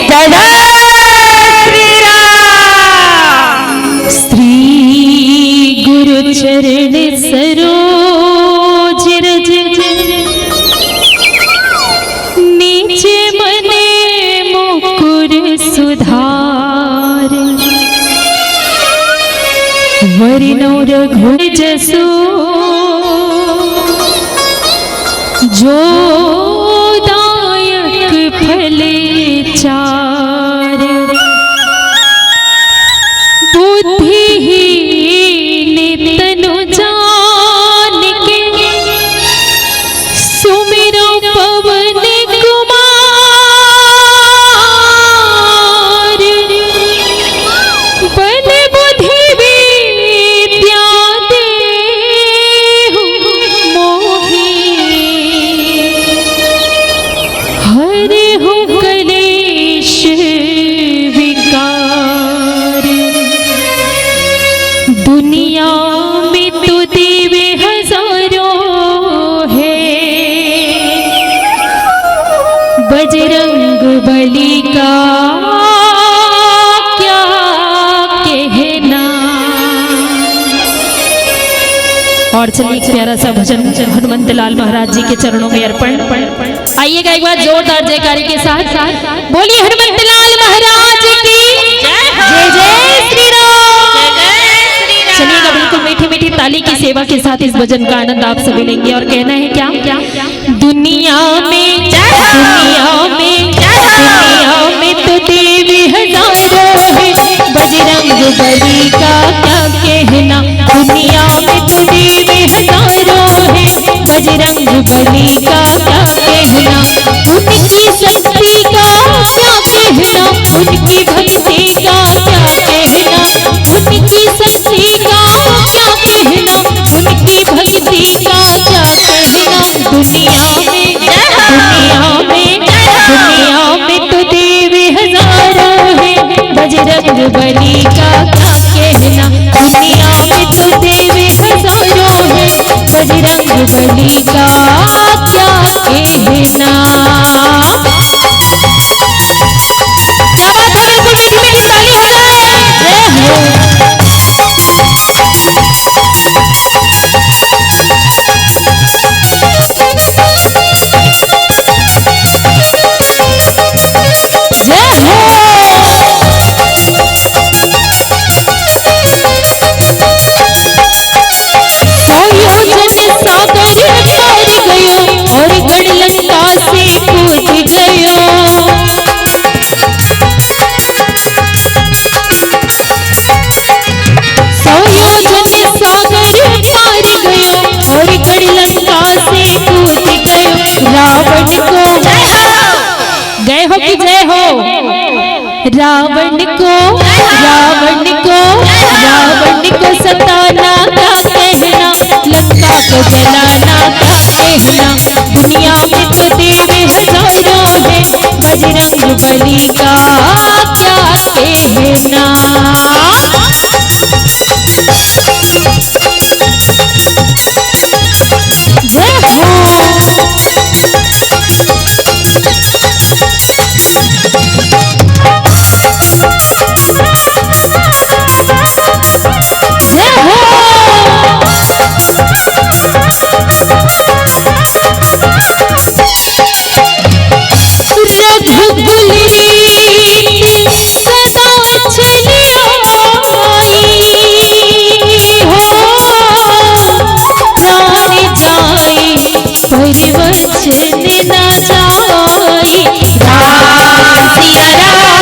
जय जय श्री राम। श्री गुरु चरण सरोज रज, नीचे मने मुकुर सुधार। वरनौ रघु जसो जो दायक फल चार। बुद्धिहीन तनु जान के सुमिरो पवन कुमार। और चलिए, एक प्यारा सा भजन हनुमंत लाल महाराज जी के चरणों में अर्पण। आइएगा एक बार जोरदार जयकारे के साथ, बोलिए हनुमंत लाल महाराज की जय। जय श्री राम। चलिएगा, बिल्कुल मीठी मीठी ताली की सेवा के साथ इस भजन का आनंद आप सभी लेंगे। और कहना है क्या? दुनिया में, दुनिया में, दुनिया में तो देवी हजारों है, बजरंग बली का क्या कहना। दुनिया में तो देवी हजारों है, बजरंग बली का क्या कहना। उनकी शक्ति का क्या कहना, उनकी भक्ति का क्या कहना, उनकी शक्ति का क्या कहना, उनकी भक्ति का क्या कहना। दुनिया में, दुनिया में, दुनिया में तो देवी हजारों है, बजरंग बली का क्या कहना। दुनिया में तो देवी हजारों है, बजरंग बली का क्या कहना। क्या बात है, बिल्कुल मीठी मीठी ताली हो जाए। जय हो। जय हो। सौ योजन सागर पार गयो और गढ़ लंका से कूद गयो। सौ योजन सागर पार गयो और गढ़ लंका से कूद गयो। रावण को, गए हो कि जय हो? रावण को, रावण को, रावण को सताना क्या कहना, लंका को जलाना क्या कहना। दुनिया में तो देवी हजारों है, बजरंग बली का क्या कहना। जय हो। जय हो। रघुकुल रीत सदा चली आई हो, प्राण जाए पर वचन न जाए। राम सिया राम,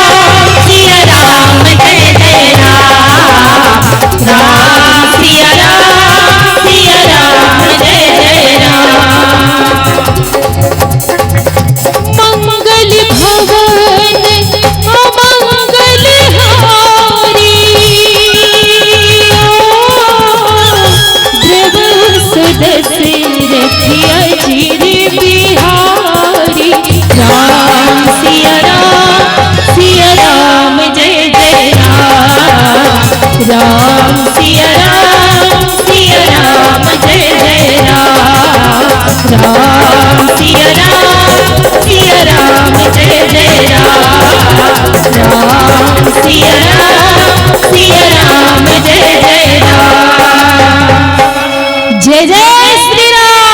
सिया राम जय जय राम। राम सिया राम, सिया राम जय जय राम। मंगल भवन अमंगल हारी, ध्रुव सुदशरथ अजिर बिहारी। राम सिया राम, सिया राम जय जय राम। राम सिया राम, सिया राम जय जय राम। राम सिया राम, सिया राम जय जय राम। राम सिया राम, सिया राम जय जय राम। जय जय श्री राम।